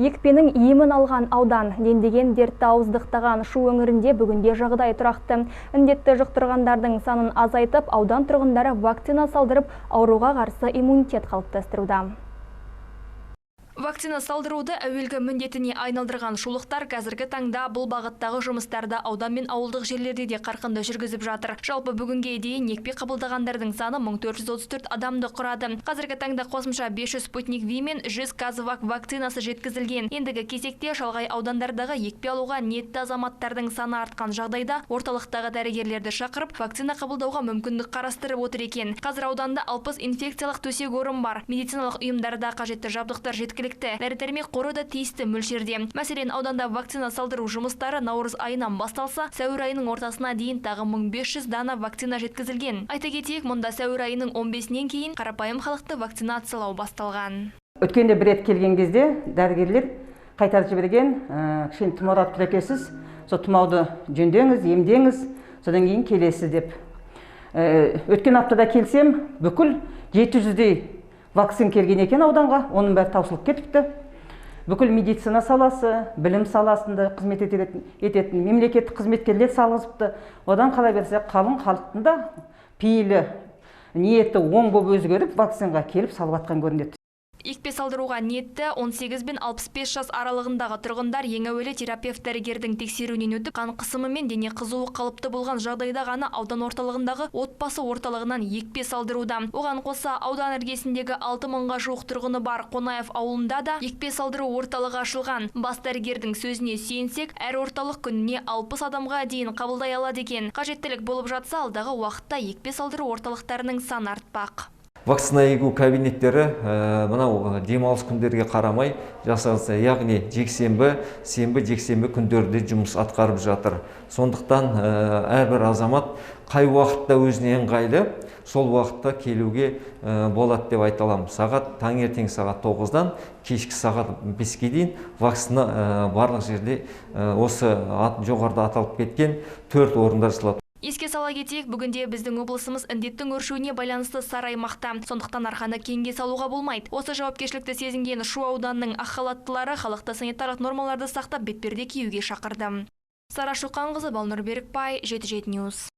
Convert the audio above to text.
Екпенің емін алған аудан, дендеген дертті ауыздықтаған Шу өңірінде бүгінде жағдай тұрақты. Індетті жұқтырғандардың санын азайтып, аудан тұрғындары вакцина салдырып, ауруға қарсы иммунитет қалыптастыруда. Вакцина салдыруды әуелгі міндетіне айналдырған шулықтар қазіргі таңда бұл бағыттағы жұмыстарды аудан мен ауылдық жерлерде де қарқынды жүргізіп жатыр. Жалпы, бүгінге дейін екпе қабылдағандардың саны 1434 адамды құрады. Қазіргі таңда қосымша 500 «Спутник Ви» мен 100 «КазВак» вакцинасы жеткізілген. Ендігі кезекте шалғай аудандардағы екпе алуға ниетті азаматтардың саны артқан жағдайда орталықтағы дәрігерлерді шақырып, вакцина қабылдауға мүмкіндік қарастырып отыр екен. Қазір ауданда 60 инфекциялық төсек орын бар. Медициналық ұйымдарда қажетті жабдықтар жеткілікті. Дәрі-дәрмек қоры да тиісті мөлшерде. Мәселен, ауданда вакцина салдыру жұмыстары наурыз айынан басталса, сәуір айының ортасына дейін тағы 1500 дана вакцина жеткізілген. Айта кетейік, мұнда сәуір айының 15-інен кейін қарапайым халықты вакцинациялау басталған. Өткенде бір рет келген кезде дәрігерлер қайтарып жіберген, кішкене тұмауратып тұр екенсіз, сол тұмауды жөндеңіз, емдеңіз, содан кейін келесіз деп. Өткен аптада келсем, бүкіл 700-дей вакцина келген екен ауданға, оның бәрі таусылып кетіпті. Бүкіл медицина саласы, білім саласында қызмет ететін мемлекеттік қызметкерлер салғызыпты. Одан қала берсе, қалың халықтың да пейілі, ниеті оң болып өзгеріп, вакцинаға келіп салып жатқан көрінеді. Екпе салдыруға ниетті 18 бен 65 жас аралығындағы тұрғындар ең әуелі терапевт дәрігердің тексеруінен өтіп, қан қысымы мен дене қызуы қалыпты болған жағдайда ғана аудан орталығындағы отбасы орталығынан екпе салдыруда. Оған қоса, аудан іргесіндегі 6 мыңға жуық тұрғыны бар Қонаев ауылында да екпе салдыру орталығы ашылған. Бас дәрігердің сөзіне сүйенсек, әр орталық күніне 60 адамға дейін қабылдай алады екен. Қажеттілік болып жатса, алдағы уақытта екпе салдыру орталықтарының саны артпақ. Вакцина егу кабинеттері мынау демалыс күндерге қарамай жасалса, яғни жексенбі, сенбі, жексенбі күндерде жұмыс атқарып жатыр. Сондықтан әрбір азамат қай уақытта өзіне ыңғайлы, сол уақытта келуге болады деп айта аламын. Сағат таңертең сағат 9-дан кешкі сағат 5-ке дейін вакцина барлық жерде, осы жоғарыда аталып кеткен төрт орында жасалады. Еске сала кетейік, бүгінде біздің облысымыз індеттің өршуіне байланысты сары аймақта. Сондықтан арқаны кеңге салуға болмайды. Осы жауапкершілікті сезінген Шу ауданының ақ халаттылары халықты санитарлық нормаларды сақтап, бетперде киюге шақырды. Сара Шоқанқызы, Балнұр Берікбай, 77 News.